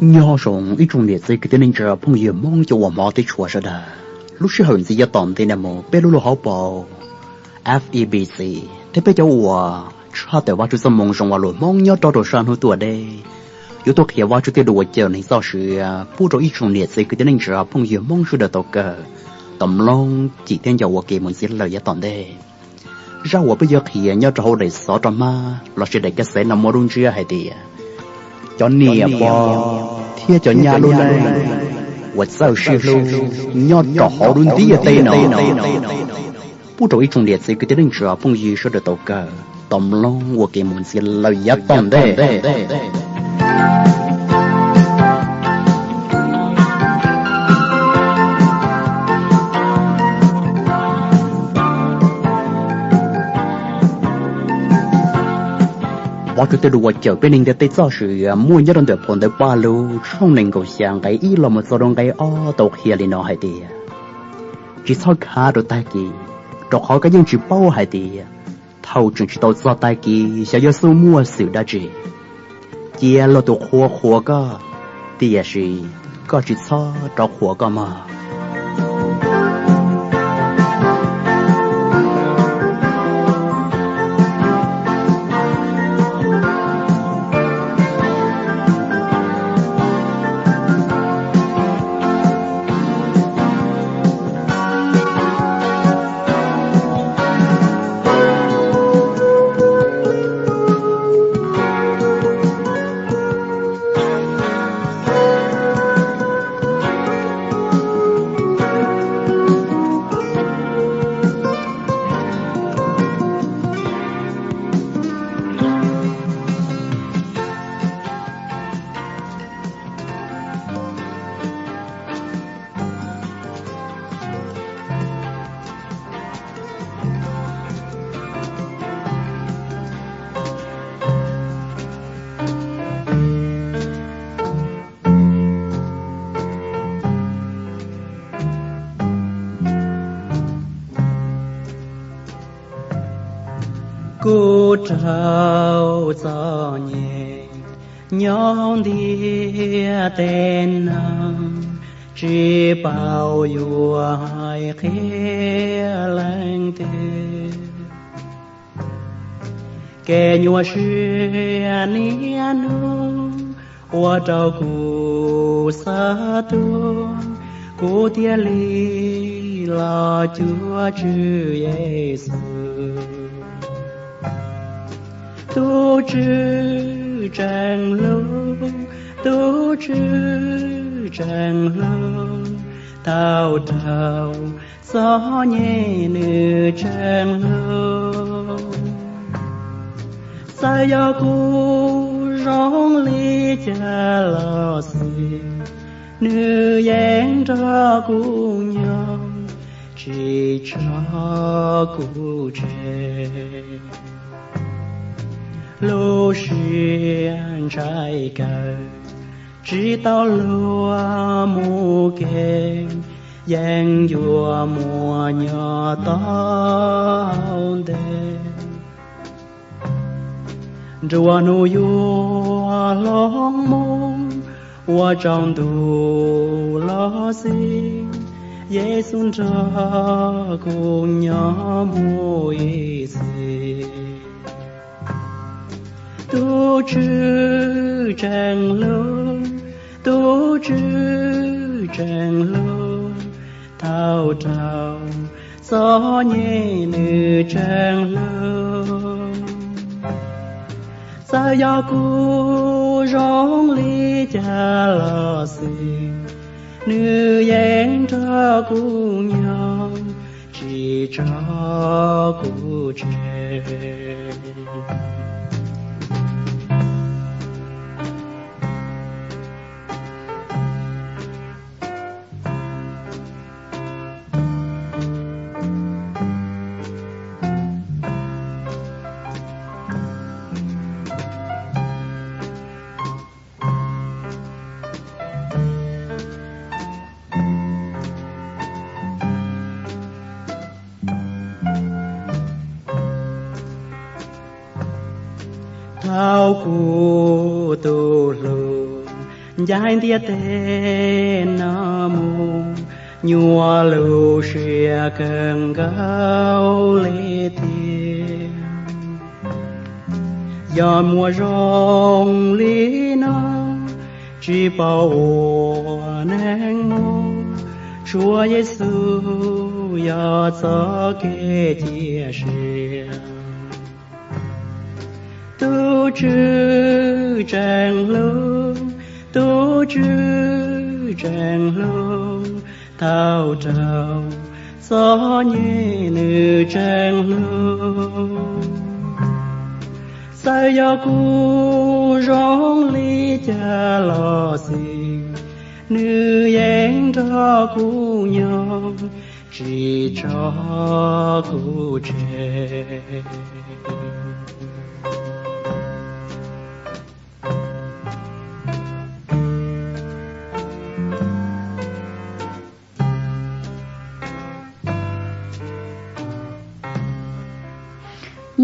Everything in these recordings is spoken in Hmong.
Nyob zoo ib tsoom niam txiv kwv tij neej tsa phooj ywg Hmoob cov uas hmov thiab tshua sawv daws. Lub sij hawm ntxiv yav tom ntej no mus peb lub lub hauv paus F E B C thiab peb cov uas tshaj tawm Vajtswv txoj moo zoo uas luag Hmoob nyob rau sab hnub tuaj deb yuav tuaj qhia Vajtswv tej lus uas cawm neeg txoj sia pub rau ib tsoom niam txiv kwv tij neej tsa phooj ywg Hmoob sawv daws tau kawm, tau mloog, cim thiab nco ua ke mus ntxiv lawm yav tom ntej. Zaj uas peb yuav qhia nyob rau hauv daim xov rau hmab lossis daim ka xev no muaj lub ntsiab hais tias cov niam pog thiab cov nyab lub neej uas txawj sib hlub nyob rau hauv lub ntiaj teb no. Pub rau ib tsoom niam txiv kwv tij neej tsa phooj ywg sawv daws tau kawm, tau mloog ua ke mus ntxiv lawm yav tom ntej. Vajtswv tej lus uas cawm peb neeg ntiaj teb txoj sia muaj nyob rau ntawm phau ntawv Pajlug tshooj nees nkaum xya nqe ib los mus txog rau nqe ob tau qhia li no hais tias, tsis txhob khav rau tag kis, rau qhov koj yeej tsis paub hais tias thaum tseem tsis tau txog tag kis xyov yuav xub muaj xwm dab tsi. Cia luag tus qhuas qhuas koj, tiam sis koj tsis txhob rov qhuas koj mog. Kuv raug txom nyem nyob ntiaj teb no, tsis paub yuav hais qhia leej twg. Kev nyuaj siab niaj hnub ua rau kuv xav tuag, kuv thiaj li los cuag Tswv Yexus. Tus Tswv tseem hlub, tus Tswv tseem hlub, thaum raug txom nyem nws tseem hlub. Txawm yog kuv zoo li cas los xij, nws yeej nrog kuv nyob, tsis tso kuv tseg. Lub siab ntshai kawg, tsis tau luag mus kev, yeej yuav muaj nyob tau ntev. Nruab hnub yuav hloov mus, ua tsaus ntuj los xij, Yexus nrog kuv nyob mus ib txhis. Tus Tswv tseem hlub, tus Tswv tseem hlub, thaum raug txom nyem nws tseem hlub. Txawm yog kuv zoo li cas los xij, nws yeej nrog kuv nyob, tsis tso kuv tseg. Thaum kuv tus hlub Ncaim ntiaj teb no mus, nyuaj lub siab kawg nkaus li tiag. Yog muaj zoo li no, tsis paub ua neeg mus, tshuav Yexus yog txoj kev cia siab. Tus Tswv tseem hlub, tus Tswv tseem hlub, thaum raug txom nyem nws tseem hlub. Txawm yog kuv zoo li cas los xij, nws yeej nrog kuv nyob, tsis tso kuv tseg.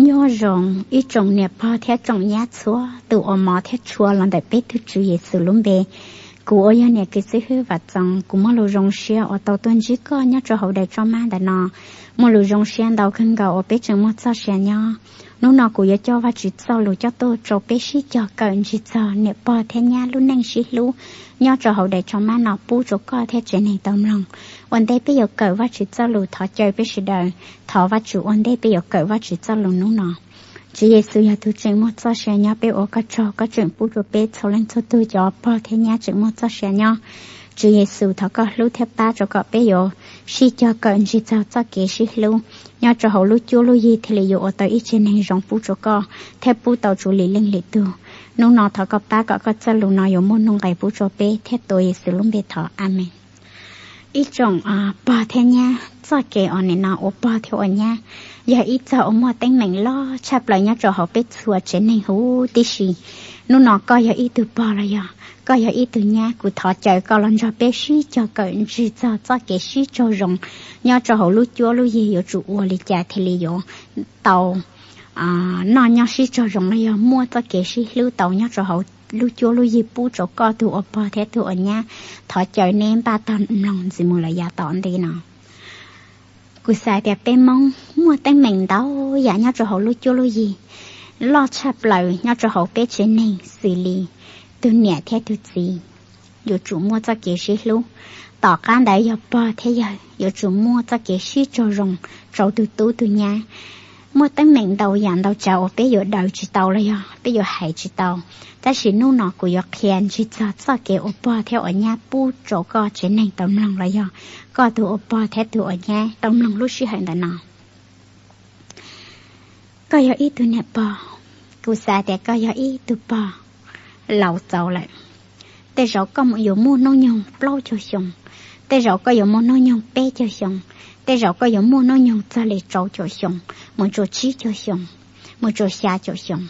Nyob zoo ib tsoom niam pog thiab tsoom nyab txhua tus uas hmov thiab tshua los ntawm peb tug Tswv Yexus lub npe. Kuv uas yog niam kws xib hwb Vam Txoos, kuv muaj lus zoo siab uas tau tuaj ntsib koj nyob rau hauv daim tso mab ntawm no. Muaj lus zoo siab ntau kawg nkaus uas peb tseem muaj txoj sia nyob. Hnub no kuv yuav coj Vajtswv txoj lus coj tuaj rau peb sib cog kawm ntsig txog niam pog thiab nyab lub neej sib hlub nyob rau hauv daim tso mab no pub rau koj thiab tsev neeg tau mloog. Ua ntej peb yuav kawm Vajtswv txoj lus, thov caw peb sawv daws thov Vajtswv ua ntej peb yuav kawm Vajtswv txoj lus hnub no. Tswv Yexus yog tus tseem muaj txoj sia nyob, peb ua koj tsaug koj tseem pub rau peb txhua leej txhua tug cov pog thiab nyab tseem muaj txoj sia nyob. Tswv Yexus, thov koj hlub thiab pab rau kom peb yuav sib cog kawm ntsig txog txoj kev sib hlub nyob rau hauv lub cuab lub yig thiaj li yuav ua tau ib tsev neeg zoo pub rau koj thiab pub tau rau lwm leej lwm tug. Hnub no thov koj pab kom koj txoj lus no yuav muaj nuj nqis pub rau peb, thiab tuav Yexus lub npe thov, Amees. Ib tsoom pog thiab nyab, txoj kev uas nim no ua pog thiab ua nyab yog ib txoj uas muaj teeb meem loj tshaj plaws nyob rau hauv peb txhua tsev neeg huv tib si. Hnub no koj yog ib tug pog los yog koj yog ib tug nyab, kuv thov caw koj los nrog peb sib cog kawm ntsig txog txoj kev sib raug zoo nyob rau hauv lub cuab lub yig yuav tsum ua li cas thiaj li yuav tau noj nyob sib raug zoo los yog muaj txoj kev sib hlub tau nyob rau hauv lub cuab lub yig pub rau koj tug ua pog thiab tug ua nyab. Thov caw neb npaj tog mloog ntxiv mus lawm yav tom ntej no. Kuv xav tias peb Hmoob muaj teeb meem ntau yam nyob rau hauv lub cuab lub yig, loj tshaj plaws nyob rau hauv peb tsev neeg xws li tug niam thiab tug txiv yuav tsum muaj txoj kev sib hlub. Tom qab ntawd yog pog thiab yawg yuav tsum muaj txoj kev sib raug zoo rau tug tub tug nyab. Muaj teeb meem ntau yam ntau tsav uas peb yuav daws tsis tau los yog peb yuav hais tsis tau, tab sis hnub no kuv yuav qhia ntsig txog txoj kev ua pog thiab ua nyab pub rau koj tsev neeg tau mloog los yog koj tug ua pog thiab tug ua nyab tau mloog lub sij hawm ntawm no. Koj yog ib tug niam pog, kuv xav tias koj yog ib tug pog laus txaus lawm. Tej zaum koj yuav muaj hnub nyoog plaub caug xyoo, tej zaum koj yuav muaj hnub nyoog peb caug xyoo, tej zaum koj yuav muaj hnub nyoog txog li rau caum xyoo, mus rau tsib caug xyoo, mus rau xya caum xyoo.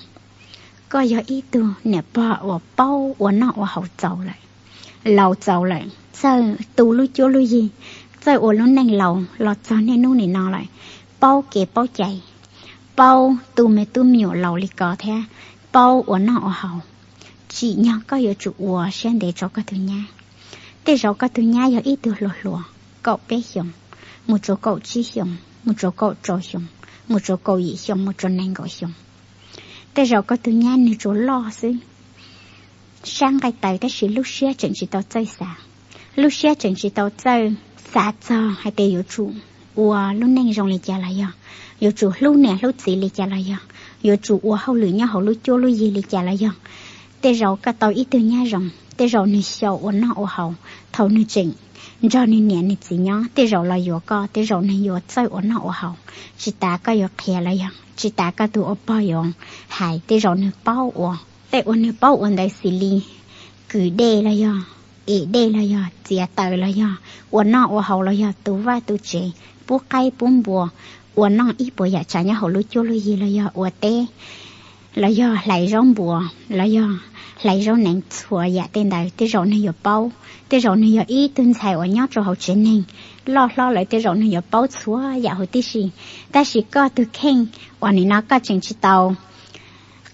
Koj yog ib tug niam pog uas paub ua noj ua haus txaus lawm, laus txaus lawm, txawj tu lub cuab lub yig, txawj ua lub neej laus los txog niaj hnub nim no lawm, paub kev paub cai, paub tu me tub me nyuam laus li ko thiab paub ua noj ua haus. Tsim nyog koj yuav tsum ua siab ntev rau koj tus nyab. Tej zaum koj tus nyab yog ib tug hluas hluas, kaum peb xyoos, mus rau kaum tsib xyoos, mus rau kaum rau xyoo, mus rau kaum yim xyoo, mus rau nees nkaum xyoo. Tej zaum koj tus nyab nws tsuas loj xwb, sab nqaij tawv, tab sis lub siab tseem tsis tau txawj xav. Lub siab tseem tsis tau txawj xav txog hais tias yuav tsum ua lub neej zoo li cas los yog yuav tsum hlub niam hlub txiv li cas los yog yuav tsum ua hauj lwm nyob hauv lub cuab lub yig li cas los yog. Tej zaum koj tau ib tug nyab zoo, tej zaum nws xyaum ua noj ua haus thaum nws tseem nrog nws niam nws txiv nyob, tej zaum los yuav koj, tej zaum nws yuav txawj ua noj ua haus. Tsis tas koj yuav qhia los yog tsis tas koj tus ua pog yuav hais, tej zaum nws paub ua. Tej uas nws paub ua ntawd xws li kwv dej los yog ev dej los yog txiav taws los yog ua noj ua haus los yog tu vaj tu tsev, pub qaib pub npua, ua noj ib puas yam tsav nyob hauv lub cuab lub yig los yog ua teb los yog hlais zaub npua los yog hlais zaub nees, txhua yam tej ntawd tej zaum nws yuav paub. Tej zaum nws yog ib tug ntxhais uas nyob rau hauv tsev neeg loj hlob lawm, tej zaum nws yuav paub txhua yam huv tib si. Tab sis koj tus kheej uas nim no koj tseem tsis tau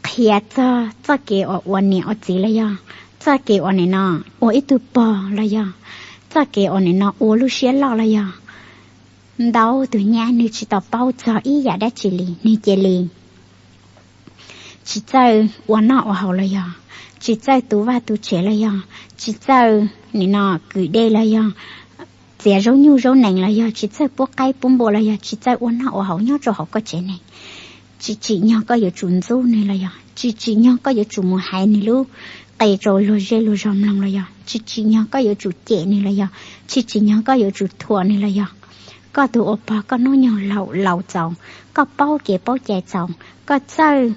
qhia txog txoj kev uas ua niam ua txiv los yog txoj kev uas nim no ua ib tug pog los yog txoj kev uas nim no ua lub siab loj los yog ntau tus nyab nws tsis tau paub txog ib yam dab tsi li, nws cia li tsis txawj ua noj ua haus los yog tsis txawj tu vaj tu tsev los yog tsis txawj nim no kwv dej los yog txiav zaub nyuj zaub nees los yog tsis txawj pub qaib pub npua los yog tsis txawj ua noj ua haus nyob rau hauv koj tsev neeg. Tsis tsim nyog koj yuav tsum ntxub nws los yog tsis tsim nyog koj yuav tsum mus hais nws lub qe rau luag zej luag zos mloog los yog tsis tsim nyog koj yuav tsum cem nws los yog tsis tsim nyog koj yuav tsum thuam nws los yog koj tus ua pog koj hnub nyoog laus laus txaus, koj paub kev paub cai txaus, koj txawj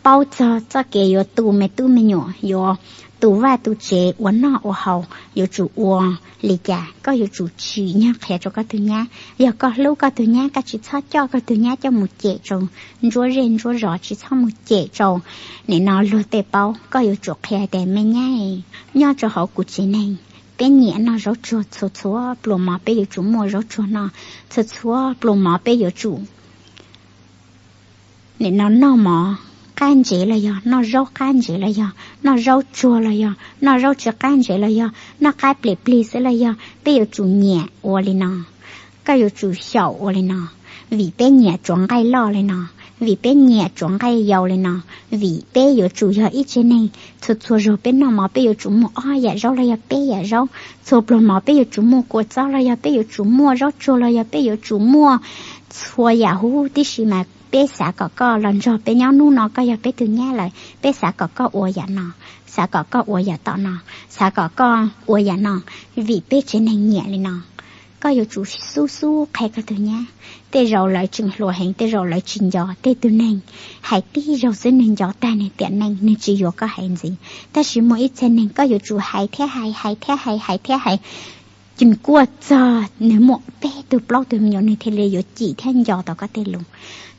paub txog txoj kev yuav tu me tub me nyuam, yuav tu vaj tu tsev, ua noj ua haus yuav tsum ua li cas, koj yuav tsum tsim nyog qhia rau koj tus nyab. Yog koj hlub koj tus nyab, koj tsis txhob coj koj tus nyab coj mus cem rau ntsuab zej ntsuab zos, tsis txhob mus cem rau nim no luag tej paub. Koj yuav tsum qhia tias, me nyab, nyob rau hauv kuv tsev neeg, peb nyiam noj zaub tsuag, txhua txhua pluas mov peb yuav tsum muaj zaub tsuag noj, txhua txhua pluas mov peb yuav tsum nim no noj mov qab ntsev los yog noj zaub qab ntsev los yog noj zaub tsuag los yog noj zaub tsis qab ntsev los yog noj qab plig plig xwb los yog peb yuav tsum nyiam ua li no. Koj yuav tsum xyaum ua li no, vim peb nyiam tsuav nqaij loj li no, vim peb nyiam tsuav nqaij yau li no, vim peb yuav tsum yog ib tsev neeg txhua txhua zaug peb noj mov peb yuav tsum muaj ob yam zaub los yog peb yam zaub, txhua pluas mov peb yuav tsum muaj kua txob los yog peb yuav tsum muaj zaub tsuag los yog peb yuav tsum muaj txhua yam huv tib si mas peb xav kom koj los nrog peb nyob hnub no koj yog peb tus nyab lawm, peb xav kom koj ua yam no, xav kom koj ua yam tom no, xav kom koj ua yam no, vim peb tsev neeg nyiam li no. Koj yuav tsum xub xub qhia koj tus nyab. Tej zaum lawv tseem hluas heev, tej zaum lawv tsis nco, tej tug neeg hais tib zaug xwb nws nco tag nws tiam neej, nws tsis yuav koj hais ntxiv. Tab sis muaj ib txhia neeg koj yuav tsum hais thiab hais, hais thiab hais, hais thiab hais, ces kuaj txog nws muaj peb tug plaub tug me nyuam nws thiaj li yuav cim thiab nco tau koj tej lus.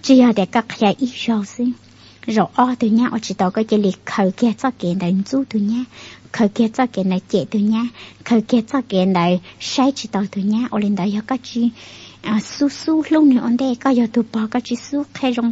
Tsis yog tias koj qhia ib zaug xwb, zaum ob tug nyab ua tsis tau koj cia li khaws kiag txoj kev ntawd ntxub tus nyab, khaws kiag txoj kev ntawd cem tus nyab, khaws kiag txoj kev ntawd saib tsis taus tus nyab. Ua li ntawd yog koj tsis xub xub hlub nws ua ntej, koj yog tus pog koj tsis xub qhia zoo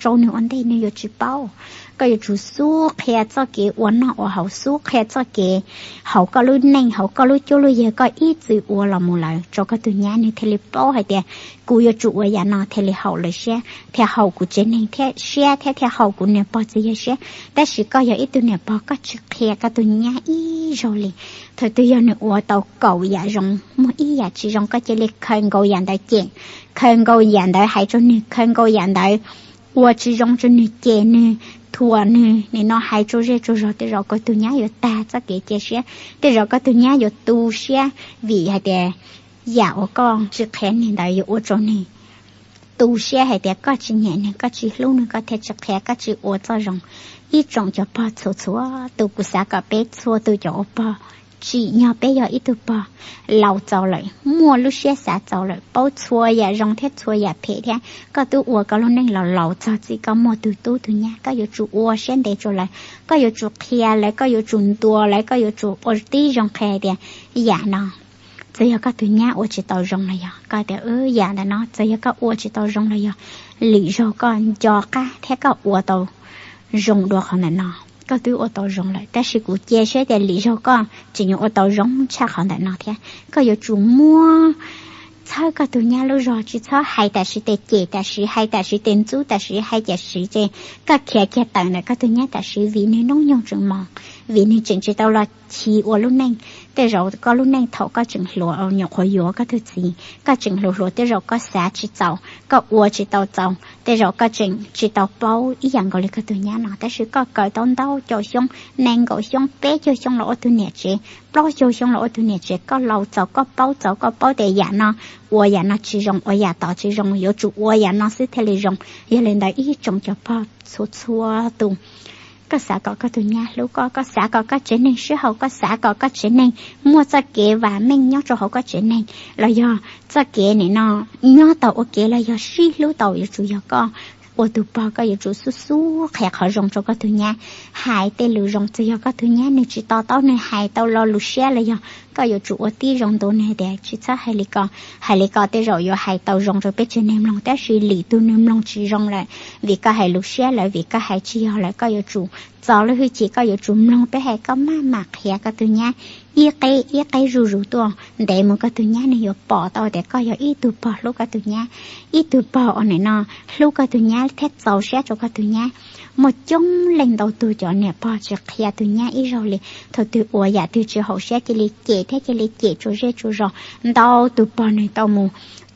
rau nws ua ntej nws yuav tsis paub. Koj yuav tsum xub qhia txoj kev ua noj ua haus, xub qhia txoj kev hauv koj lub neej, hauv koj lub cuab lub yig koj ib txwm ua los mus lawm rau koj tus nyab, nws thiaj li paub hais tias kuv yuav tsum ua yam no thiaj li haum lawv siab, thiaj haum kuv tsev neeg thiab siab thiab thiaj haum kuv niam pog txiv yawg siab. Tab sis koj yog ib tug niam pog koj tsis qhia koj tus nyab ib zaug li. Thaum twg yog nws ua tau kaum yam zoo muaj ib yam tsis zoo koj cia li khaws nkaus yam ntawd cem, khaws nkaus yam ntawd hais rau nws, khaws nkaus yam ntawd ua tsis zoo rau nws, cem nws, thuam nws, nim no hais rau zej rau zog, tej zaum koj tus nyab yuav tag txoj kev cia siab, tej zaum koj tus nyab yuav tu siab vim hais tias yam uas koj tsis qhia nws ntawd yuav ua rau nws tu siab hais tias koj tsis nyiam nws, koj tsis hlub nws, koj thiaj tsis qhia, koj tsis ua txoj zoo. Ib tsoom cov pog txhua txhua tus, kuv xav kom peb txhua tus cov ua pog tsim nyog peb yog ib tug pog laus txaus lawm, muaj lub siab xav txaus lawm, paub txhua yam zoo thiab txhua yam phem thiab. Koj twb ua koj lub neej los laus txog txij koj muaj tus tub tus nyab, koj yuav tsum ua siab ntev rau lawv, koj yuav tsum qhia lawv, koj yuav tsum ntuas lawv, koj yuav tsum ua tib zoo qhia hais tias yam no txawm yog koj tus nyab ua tsis tau zoo los yog koj tias yam ntawm no txawm yog koj ua tsis tau zoo los yog lwm zaug koj nco qab thiab koj ua tau zoo dua qhov ntawm no, koj twb ua tau zoo lawm, tab sis kuv cia siab tias lwm zaug koj tseem yuav ua tau zoo tshaj qhov ntawm no thiab. Koj yuav tsum muab txhawb koj tus nyab lub zog, tsis txhob hais tam sim tes cem tam sim, hais tam sim tes ntxub tam sim, hais tam sim ces koj khiav kiag tawm ntawm koj tus nyab tam sim vim nws hnub nyoog tseem mos, vim nws tseem tsis tau los chiv ua lub neej. Tej zaum koj lub neej thaum koj tseem hluas nyuam qhuav yuav koj tus txiv, koj tseem hluas hluas tej zaum koj xav tsis txaus, koj ua tsis tau txaus, tej zaum koj tseem tsis tau paub ib yam nkaus li koj tus nyab no, tab sis koj kawm tau ntau caum xyoo, nees nkaum xyoo, peb caug xyoo los ua tus niam tsev, plaub caug xyoo los ua tus niam tsev, koj laus txaus, koj paub txaus, koj paub tias yam no ua yam no tsis zoo, ua yam tod tsis zoo, yuav tsum ua yam no xwb thiaj li zoo. Yog li ntawd ib tsoom cov pog txhua txhua tus, koj xav kom koj tus nyab hlub koj, koj xav kom koj tsev neeg sib haum, koj xav kom koj tsev neeg muaj txoj kev vam meej nyob rau hauv koj tsev neeg, los yog txoj kev nim no nyob tau ua ke los yog sib hlub tau, yuav tsum yog koj ua tus pog koj yuav tsum xub xub qhia qhov zoo rau koj tus nyab, hais tej lus zoo. Txawm yog koj tus nyab nws tsis to taub, nws hais tau lo lus siab los yog Koj yuav tsum ua tib zoo ntu, nws tias tsis txhob hais li ko, hais li ko tej zaum yuav hais tau zoo rau peb tsev neeg mloog, tab sis lwm tus nws mloog tsis zoo lawm, vim koj hais lus siab lawm, vim koj hais tsis yog lawm, koj yuav tsum txo lub hwj chim, koj yuav tsum mloog peb hais, koj maj mam qhia koj tus nyab ib qeb ib qeb zuj zus tuaj, ntev mus koj tus nyab nws yuav pom tau tias koj yog ib tug pog hlub koj tus nyab, ib tug pog uas nim no hlub koj tus nyab thiab txaus siab rau koj tus nyab. Muaj coob leej ntau tus cov niam pog tsis qhia tus nyab ib zaug li, thaum twg ua yam twg tsis haum siab cia li cem thiab cia li cem tsuas zej tsuas zos. Ntau tus pog nws tau mus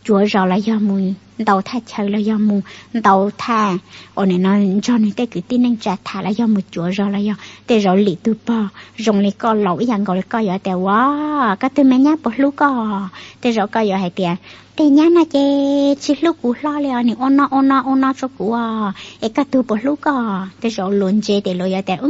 cuav zos los yog mus ntaus thaj chaw los yog mus ntaus thaj, uas nim no nrog nws tej kwv tij neej tsa tham los yog mus cuav zos los yog tej zaum lwm tus pog zoo li koj laus ib yam nkaus li koj yuav tias, ua, koj tus me nyab puas hlub koj? Tej zaum koj yuav hais tias, tej nyab no ces tsis hlub kuv hlo li os, nws ua no ua no ua no rau kuv os, es koj tus puas hlub koj? Tej zaum luag ntse tes luag yuav tias,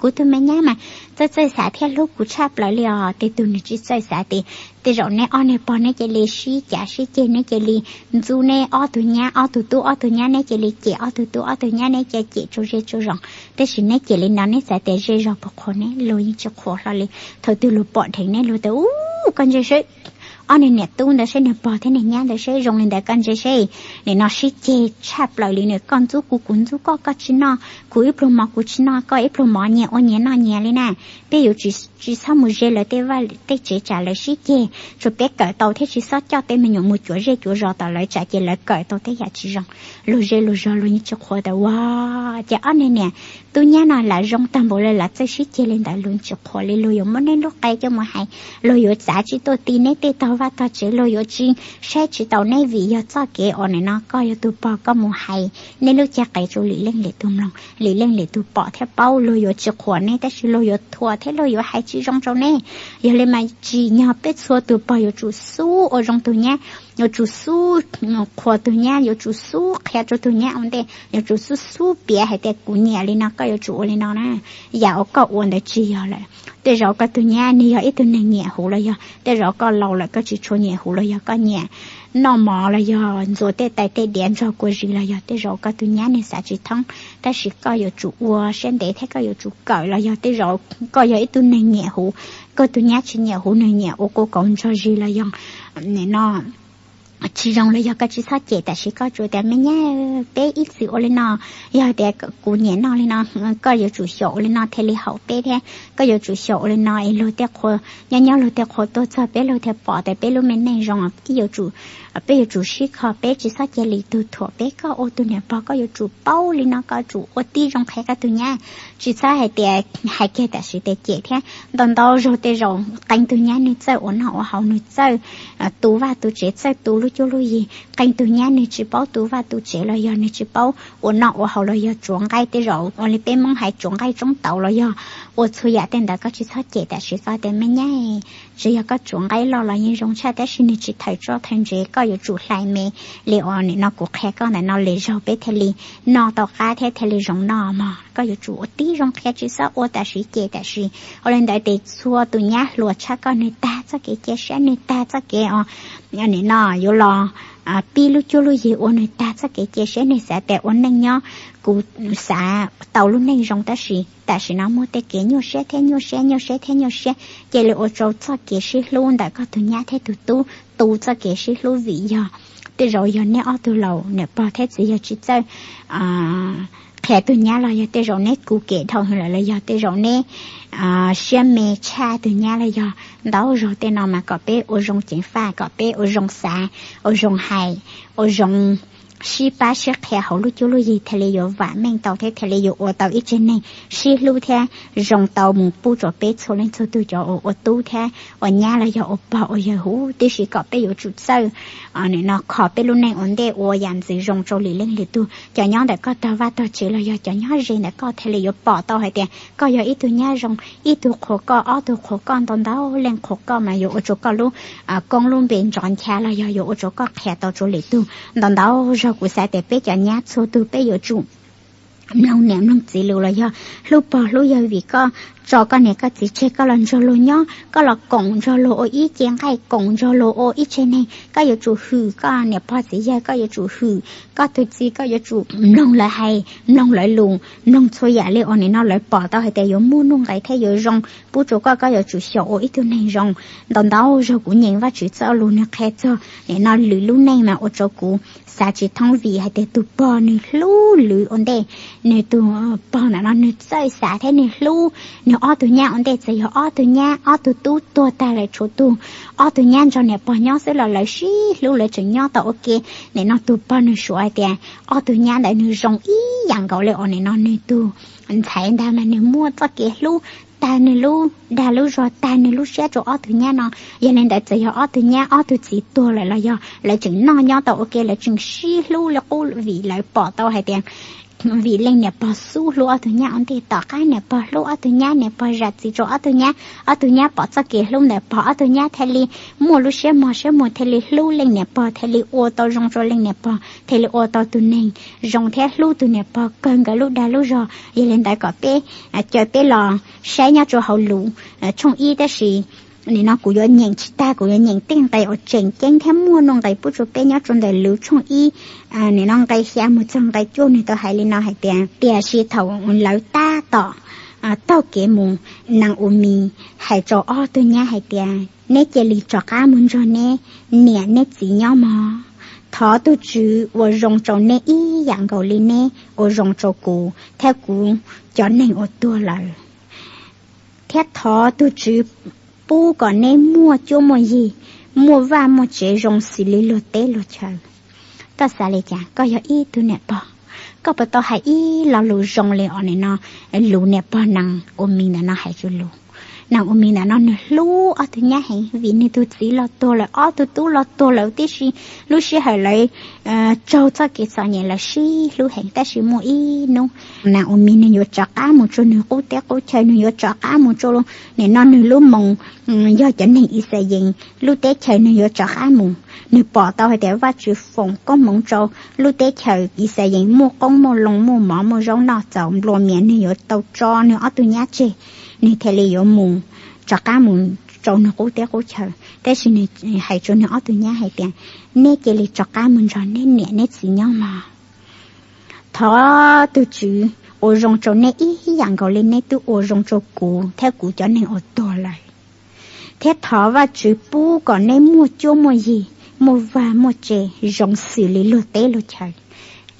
kuv tus me nyab mas txawj txawj xav thiab hlub kuv tshaj plaws li os. Tej tug nws tsis txawj xav tes tej zaum neb ob niag pog neb cia li sib cav sib ceg, neb cia li ntxub neb ob tug nyab, ob tug tub ob tug nyab, neb cia li cem ob tug tub ob tug nyab, neb cia cem tsuas zej tsuas zos. Tab sis neb cem li no neb xav tias zej zog puas qhuas neb? Luag yeej tsis qhuas hlo li. Thaum twg luag pom dheev neb luag tias, u, koj ntsia seb ob niag niam tub ntawd seb, niag pog thiab niag nyab ntawd seb zoo li ntawd, koj ntsia seb, nim no sib ceg tshaj plaws li, nws koj ntxub kuv kuv ntxub koj, koj tsis noj kuv ib pluag mov kuv tsis noj koj ib pluag mov, nyias ua nyias noj nyias li na. Peb yuav tsis txhob mus ze lawv tej vaj tej tsev tsam lawv sib ceg, tsuas peb kawm tau thiab tsis txhob coj tej me nyuam mus cuav zej cuav zos tom lawv tsam ces lawv kawm tau tej yam tsis zoo. Luag zej luag zog luag yeej tsis qhuas tias, ua, ces ob niag niam tub nyab no lam zoo tag npaum li lam txawj sib ceg li ntawd, luag yeej tsis qhuas li. Luag yuav muab neb lub qe coj mus hais, luag yuav txav tsis tuaj ti neb tej tog vaj tog tsev, luag yuav tsis saib tsis taus neb vim yog txoj kev uas nim no koj yog tus pog koj mus hais neb lub cag qe rau lwm leej lwm tus mloog, lwm leej lwm tus pom thiab paub. Luag yuav tsis qhuas neb tab sis luag yuav thuam thiab luag yuav hais tsis zoo rau neb. Yog li mas tsim nyog peb txhua tus pog yuav tsum xub ua zoo tus nyab, yuav tsum xub qhuas tus nyab, yuav tsum xub qhia rau tus nyab ua ntej, yuav tsum xub xub piav hais tias kuv nyiam li no koj yuav tsum ua li no na. Yam uas koj ua ntawd tsis yog lawm. Tej zaum koj tus nyab nws yog ib tug neeg nyiam huv los yog tej zaum koj laus lawm koj tsis tshua nyiam huv los yog koj nyiam noj mov los yog ntxuav tej tais tej diav nrog kua zis los yog tej zaum koj tus nyab nws xav tsis thoob, tab sis koj yuav tsum ua siab ntev thiab koj yuav tsum kawm los yog tej zaum koj yog ib tug neeg nyiam huv, koj tus nyab tsis nyiam huv, nws nyiam ua kua kauv nrog zis los yog nim no tsis zoo los yog koj tsis txhob cem, tab sis koj tsuas tias me nyab, peb ib txwm ua li no, yog tias kuv nyiam noj li no, koj yuav tsum xyaum ua li no thiaj li haum peb thiab koj yuav tsum xyaum ua li no es luag tej qhua, nyob nyob luag tej qhua tuaj txog peb luag thiaj pom tias peb lub me neej zoo. Peb yuav tsum sib kho, peb tsis txhob cia li tug thuam peb. Koj ua tus niam pog koj yuav tsum paub li no, koj tsum ua tib zoo qhia koj tus nyab, tsis txhob hais tias hais kiag tam sim tes cem thiab. Ntau ntau zaug tej zaum qee tug nyab nws txawj ua noj ua haus, nws txawj tu vaj tu tsev, txawj tu lub cuab lub yig. Qee tug nyab nws tsis paub tu vaj tu tsev los yog nws tsis paub ua noj ua haus los yog tsuav nqaij, tej zaum ua li peb Hmoob hais tsuav nqaij tsoob tauv los yog ua txhua yam tej ntawd, koj tsis txhob cem tam sim koj tias me nyab, tsis yog koj tsuav nqaij loj los yeej zoo tshaj tab sis nws tsis thawm tsoj thawm ntsev, koj yuav tsum hlais me li uas nim no kuv qhia koj ntawm no, lwm zaug peb thiaj li noj tau qab thiab thiaj li zoo noj mog. Koj yuav tsum ua tib zoo qhia, tsis txhob ua tam sim cem tam sim. Ua li ntawd tes txhua tus nyab hluas tshaj koj, nws tag txoj kev cia siab, nws tag txoj kev os, nim no yuav los pib lub cuab lub yig ua, nws tag txoj kev cia siab, nws xav tias ua neej nyob kuv xav tau lub neej zoo, tab sis tam sim no muaj tej kev nyuaj siab thiab nyuaj siab, nyuaj siab thiab nyuaj siab, cia li ua rau txoj kev sib hlub ntawm koj tus nyab thiab tus tub tu txoj kev sib hlub. Vim yog tej zaum yog neb ob tug laus, niam pog thiab txiv yog tsis txawj qhia tus nyab los yog tej zaum neb kuv kev dhau lawm los yog tej zaum neb siab me tshaj tus nyab los yog ntau zaug tej no mas kom peb ua zoo ceev faj, kom peb ua zoo xav, ua zoo hais, ua zoo sib pab sib qhia hauv lub cuab lub yig thiaj li yuav vam meej tau thiab thiaj li yuav ua tau ib tsev neeg sib hlub thiab zoo tau mus pub rau peb txhua leej txhua tug cov uas ua tub thiab ua nyab los yog ua pog ua yawg huv. Tiam sis kom peb yuav tsum txawj nim no kho peb lub neej ua ntej ua yam ntxwv zoo rau lwm leej lwm tug. Cov nyob ntawm koj tog vaj tog tsev los yog cov nyob ze ntawm koj thiaj li yuav pom tau hais tias koj yog ib tug nyab zoo, ib tug qhuas koj, ob tug qhuas koj, ntau ntau leej qhuas koj mas yuav ua rau koj lub koob lub npe nrov ncha los yog yuav ua rau koj qhia tau rau lwm tug. Ntau ntau zaug kuv xav tias peb cov nyab txhua tug peb yuav tsum mloog niam mloog txiv lus los yog hlub pog hlub yawg, vim koj tso koj niam koj txiv tseg, koj los nrog luag nyob, koj los koom nrog luag ua ib ce nqaij, koom nrog luag ua ib tsev neeg. Koj yuav tsum hwm koj niam pog txiv yawg, koj yuav tsum hwm koj tus txiv, koj yuav tsum mloog lawv hais, mloog lawv lus, mloog txhua yam li uas nim no lawv pom tau hais tias yuav muaj nuj nqis thiab yuav zoo pub rau koj. Koj yuav tsum xyaum ua ib tug neeg zoo. Ntau ntau zaug kuv nyeem Vajtswv txoj lus nws qhia txog nim no Lwm lub neej mas ua rau kuv xav tsis thoob, vim hais tias tus pog nws hlub Lwm ua ntej. Nws tus pog ntawm no nws txawj xav thiab nws hlub nws ob tug nyab ua ntej. Txawm yog ob tug nyab ob tug tub tuag tag lawm, tshuav tus ob tug nyab nrog niam pog nyob xwb los lawv sib hlub, lawv tseem nyob tau ua ke. Nim no tus pog nws suav hais tias ob tug nyab ntawd nws zoo ib yam nkaus li uas nim no nws tus ntxhais ntag, mas nws muaj txoj kev hlub tag nws lub dag lub zog, tag nws lub siab rau ob tug nyab no. Yog li ntawd txawm yog ob tug nyab ob tug txiv tuag lawm los yog lawv tseem noj nyob tau ua ke, lawv tseem sib hlub li qub, vim lawv pom tau hais tias vim leej niam pog xub hlub ob tug nyab ua ntej. Tom qab niam pog hlub ob tug nyab, niam pog zam txim rau ob tug nyab, ob tug nyab pom txoj kev hlub ntawd, pog ob tug nyab thiaj li muaj lub siab mog siab muag, thiaj li hlub leej niam pog, thiaj li ua tau zoo rau leej niam pog, thiaj li ua tau tus neeg zoo thiab hlub tus niam pog kawg nkawd lub dag lub zog. Yog li ntawd kom peb, caw peb los saib nyob rau hauv Lus tshooj ib, tab sis nim no kuv yuav nyeem tsis tag, kuv yuav nyeem tej nqe uas tseem ceeb thiab muaj nuj nqis pub rau peb nyob rau ntawm Lus tshooj ib, nim no nqe xya mus txog nqe cuaj, nws tau hais li no hais tias: Tiam sis thaum lawv tab tom taug kev mus, Nas Us Mis hais rau ob tug nyab hais tias: Neb cia li rov qab mus nrog neb niam neb txiv nyob mog. Thov tus Tswv ua zoo rau neb ib yam nkaus li neb ua zoo rau kuv thiab kuv cov neeg uas tuag lawm, thiab thov tus Tswv pub kom neb muaj cuab muaj yig, muaj vaj muaj tsev zoo xws li luag teb luag chaw. Koj xav li cas? Koj yog ib tug niam pog, koj puas tau hais ib lo lus zoo li uas nim no Lus niam pog Nas Us Mis ntawm no hais rau Lus? Nas Us Mis ntawm no nws hlub ob tug nyab heev, vim nws tus txiv los tuag lawm, ob tug tub los tuag lawm tib si. Lub sij hawm lawv raug txoj kev txom nyem lawv sib hlub heev, tab sis muaj ib hnub Nas Us Mis nws yuav rov qab mus rau nws qub teb qub chaw, nws yuav rov qab mus rau nim no nws lub moos, yog cov neeg Yixalayees lub teb chaws nws yuav rov qab mus. Nws pom tau hais tias Vajtswv foom koob hmoov rau lub teb chaws Yixalayees muaj qoob muaj loo, muaj mov muaj zaub noj, txaus nplua mias, nws yuav tau tso nws ob tug nyab tseg, nws thiaj li yuav mus, rov qab mus rau nws qub teb qub chaw. Tab sis nws hais rau nws ob tug nyab hais tias: Neb cia li rov qab mus nrog neb niam neb txiv nyob mog. Thov tus Tswv ua zoo rau neb ib yam nkaus li neb twb ua zoo rau kuv thiab kuv cov neeg uas tuag lawm, thiab thov Vajtswv pub kom neb muaj cuab muaj yig, muaj vaj muaj tsev zoo xws li luag teb luag chaw.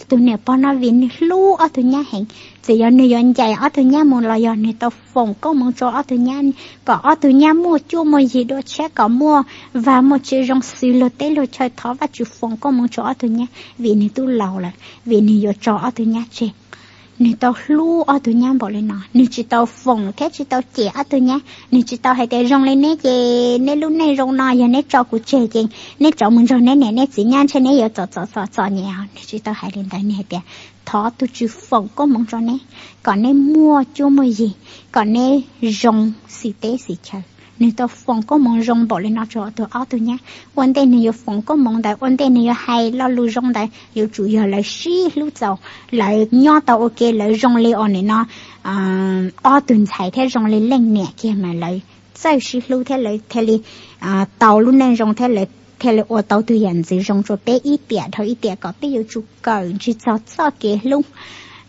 Tus niam pog no vim nws hlub ob tug nyab heev, txawm yog nws yuav ncaim ob tug nyab mus los yog nws tau foom koob hmoov rau ob tug nyab, kom ob tug nyab muaj cuab muaj yig dua tshiab, kom muaj vaj muaj tsev zoo xws luag teb luag chaw. Thov Vajtswv foom koob hmoov rau ob tug nyab, vim nws twb laus lawm, vim nws yuav tso ob tug nyab tseg. Nws tau hlub ob tug nyab npaum li no, nws tsis tau foom thiab tsis tau cem ob tug nyab. Nws tsis tau hais tias: Zoo li neb ces neb lub neej zoo no, yog neb tso kuv tseg ces neb rov mus nrog neb niam neb txiv nyob, ntshe neb yuav txom txom txom txom nyem. Nws tsis tau hais li ntawd, nws hais tias: Thov tus Tswv foom koob hmoov rau neb, kom neb muaj cuab muaj yig, kom neb zoo xws teb xws chaw. Nws tau foom koob hmoov zoo npaum li no rau tus ob tug nyab. Ua ntej nws yuav foom koob hmoov ntawd, ua ntej nws yuav hais lo lus zoo ntawd, yuav tsum yog lawv sib hlub txaus, lawv nyob tau ua ke, lawv zoo li uas nim no ob tug ntxhais thiab zoo li leej niam kiag mas lawv txawj sib hlub thiab lawv thiaj li tau lub neej zoo thiab lawv thiaj li ua tau tus yam ntxwv zoo rau peb ib tiam dhau ib tiam, kom peb yuav tsum kawm ntsis txog txoj kev hlub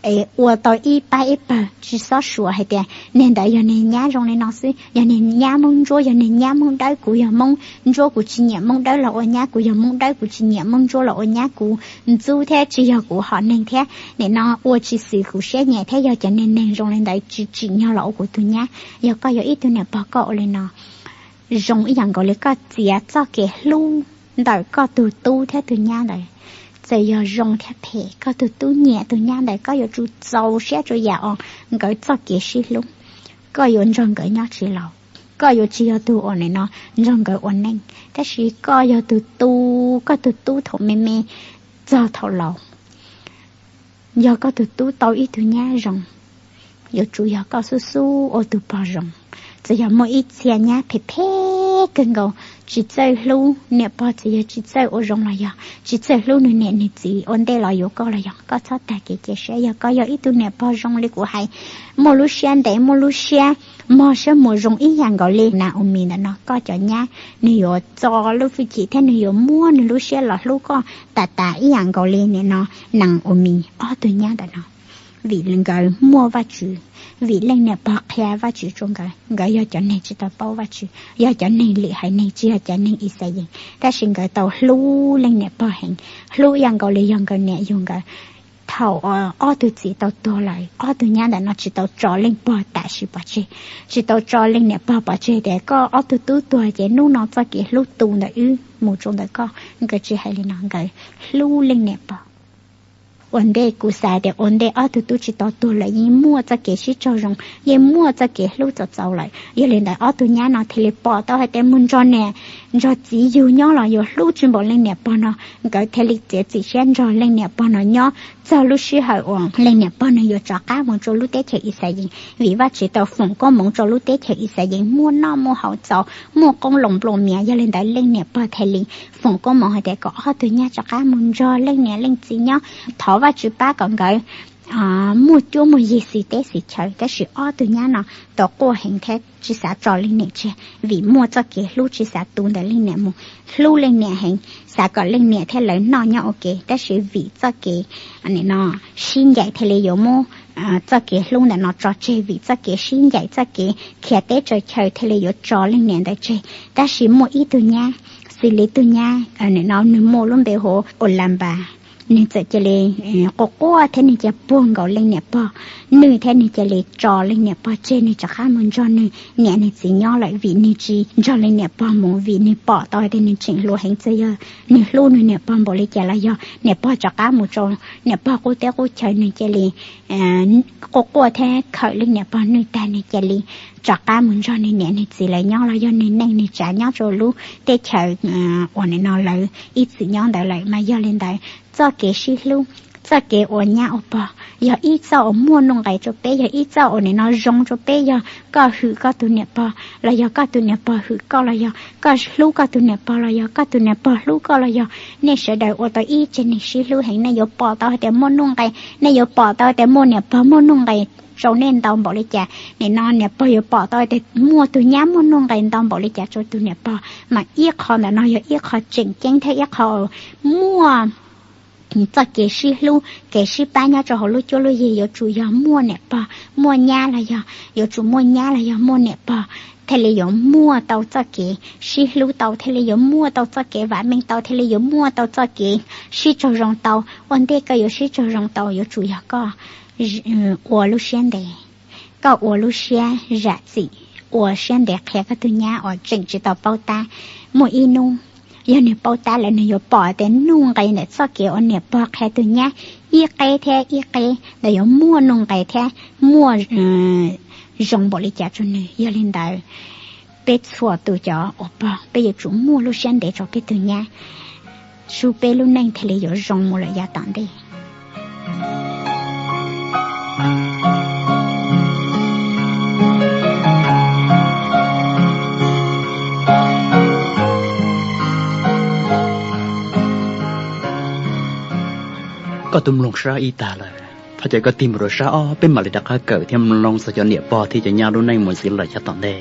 es ua tau ib pab ib pawg. Tsis txhob suav hais tias niag ntawd yog niag nyab zoo li no xwb, yog niag nyab Hmoob Ntsuab, yog niag nyab Hmoob Dawb, kuv yog Hmoob Ntsuab kuv tsis nyiam Hmoob Dawb los ua nyab, kuv yog Hmoob Dawb kuv tsis nyiam Hmoob Ntsuab los ua nyab, kuv ntxub thiab tsis yog kuv hom neeg thiab nim no ua tsis xwm kuv siab nyiam thiab. Yog cov niag neeg zoo li ntawd tsis tsim nyog los ua kuv tus nyab. Yog koj yog ib tug niam pog koj ua li no, zoo ib yam nkaus li koj txiav txoj kev hlub ntawm koj tus tub thiab tus nyab ntawd. Txawm yog zoo thiab phem, koj tus tub nyiam tus nyab ntawd, koj yuav tsum txaus siab rau yam uas nkawd txoj kev sib hlub. Koj yuav nrog nkawd nyob tsis laus, koj yuav tsis yog tus uas nim no nrog nkawd ua neej, tab sis koj yog tus tu koj tus tub thaum me me txog thaum laus. Yog koj tus tub tau ib tug nyab zoo, yuav tsum yog koj xub xub ua tus pog zoo. Txawm yog muaj ib txhia nyab phem phem kawg nkaus, tsis txawj hlub niam pog, txawm yog tsis txawj ua zoo los yog tsis txawj hlub nws niam nws txiv ua ntej los yuav koj los yog, koj txhob tag kev cia siab. Yog koj yog ib tug niam pog zoo li kuv hais, muaj lub siab ntev, muaj lub siab mog, siab muag zoo ib yam nkaus li Nas-o-mis ntawm no, koj cov nyab nws yuav txo lub hwj chim thiab nws yuav muab nws lub siab los hlub koj tas tas ib yam nkaus li nim no Nas-o-mis ob tug nyab ntawm no. Vim nkawd muaj Vajtswv, vim leej niam pog qhia Vajtswv rau nkawd. Nkawd yog cov neeg tsis tau paub Vajtswv, yog cov neeg lim haiv neeg, tsis yog cov neeg Yixalayees, tab sis nkawd tau hlub leej niam pog heev, hlub ib yam nkaus li yog nkawd niam yug nkawd. Thaum ob tug txiv tau tuag lawm, ob tug nyab ntawm no tsis tau tso leej pog tam sim pov tseg, tsis tau tso leej niam pog pov tseg tias koj ob tug tub tuag ces hnub no txoj kev hlub tu ntawm wb mus rau ntawm koj. Nkawd tsis hais li no, nkawd hlub leej niam pog. Ua ntej kuv xav tias ua ntej ob tug tub tsis tau tuag lawm yeej muaj txoj kev sib raug zoo, yeej muaj txoj kev hlub txaus txaus lawm. Yog li ntawd ob tug nyab no thiaj li pom tau hais tias mus nrog niam nrog txiv yug nyob los yuav hlub tsis npaum leej niam pog no. Nkawd thiaj li txiav txim siab nrog leej niam pog no nyob txog lub sij hawm uas leej niam pog no yuav rov qab mus rau lub teb chaws Yixalayees, vim Vajtswv tau foom koob hmoov rau lub teb chaws Yixalayees muaj noj muaj haus txaus, muaj qoob loo nplua mias. Yog li ntawd leej niam pog thiaj li foom koob hmoov hais tias kom ob tug nyab rov qab mus nrog leej niam leej txiv nyob, thov Vajtswv pab kom nkawd muaj cuab muaj yig xis teb xis chaw. Tab sis ob tug nyab no tau quaj heev thiab tsis xav tso leej niam tseg, vim muaj txoj kev hlub tsis xav tu ntawm leej niam mus, hlub leej niam heev, xav kom leej niam thiab lawv noj nyob ua ke. Tab sis vim txoj kev no sib ncaim thiaj li yuav muab txoj kev hlub ntawm no tso tseg, vim txoj kev sib ncaim txoj kev khiav teb tsaws chaw thiaj li yuav tso leej niam ntawd tseg. Tab sis muaj ib tug nyab, xws li tug nyab no nws muaj lub npe hu ua Las Npas, nws txawm cia li quaj quaj thiab nws cia puag nkaus leej niam pog, nws thiab nws cia li tso leej niam pog tseg, nws rov qab mus nrog nws niam nws txiv nyob lawm, vim nws tsis nrog leej niam pog mus, vim nws pom tau hais tias nws tseem hluas heev, txawm yog nws hlub nws niam pog npaum li cas los yog niam pog rov qab mus rau niam pog qub teb qub chaw nws cia li quaj quaj thiab khawm leej niam pog nws tag nws cia li rov qab mus nrog nws niam nws txiv lawv nyob los yog nws neej nws tsav nyob rau lub teb chaws uas nim no lawv ib txwm nyob ntawd lawm. Mas yog li ntawd txoj kev sib hlub, txoj kev ua nyab ua pog yog ib txoj uas muaj nuj nqes rau peb, yog ib txoj uas nim no zoo rau peb. Yog koj hwm koj tus niam pog los yog koj tus niam pog hwm koj los yog koj hlub koj tus niam pog los yog koj tus niam pog hlub koj los yog nej sawv daws ua tau ib tsev neeg sib hlub heev, nej yuav pom tau hais tias muaj nuj nqes, nej yuav pom tau hais tias muaj niam pog muaj nuj nqes rau nej ntau npaum li cas. Nim no niam pog yuav pom tau hais tias muaj tus nyab muaj nuj nqes ntau npaum li cas rau tus niam pog. Mas ib qho ntawm no yog ib qho tseem ceeb thiab ib qho muaj txoj kev sib hlub kev sib pab nyob rau hauv lub cuab lub yig. Yuav tsum yog muaj niam pog muaj nyab los yog, yuav tsum muaj nyab los yog muaj niam pog thiaj li yuav muaj tau txoj kev sib hlub tau, thiaj li yuav muaj tau txoj kev vam meej tau, thiaj li yuav muaj tau txoj kev sib raug zoo tau. Ua ntej koj yuav sib raug zoo tau yuav tsum yog koj ua lub siab ntev, koj ua lub siab zam txim, ua siab ntev qhia koj tus nyab uas tseem tsis tau paub tab. Muaj ib hnub yog nws paub tab lawm nws yuav pom tias nuj nqes ntawm txoj kev uas niam pog qhia tus nyab ib qeb thiab ib qeb ntawd yuav muaj nuj nqes thiab muaj zoo npaum li cas rau nws. Yog li ntawd, peb txhua tus cov uas pog peb yuav tsum muaj lub siab ntev rau peb tus nyab, sub peb lub neej thiaj li yuav zoo mus lawm yav tom ntej. Koj twb mloog sab ib tag lawm, thov caw koj tig mus rau sab ob peb mam li rov qab kawm thiab mloog txog cov niam pog thiab cov nyab lub neej mus ntxiv lawm yav tom ntej.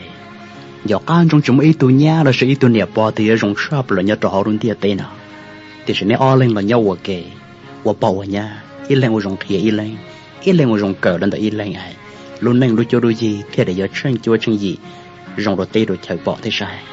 Nco qab ntsoov tsis muaj ib tug nyab los sis ib tug niam pog twg yuav zoo tshaj plaws nyob rau hauv lub ntiaj teb no. Tiam sis neb ob leeg los nyob ua ke, ua pog ua nyab, ib leeg ua zoo qhia ib leeg, ib leeg ua zoo kawm los ntawm ib leeg es lub neej lub cuab lub yig thiaj li yuav tsheej cuab tsheej yim zoo rau teb rau chaw pom thiab saib.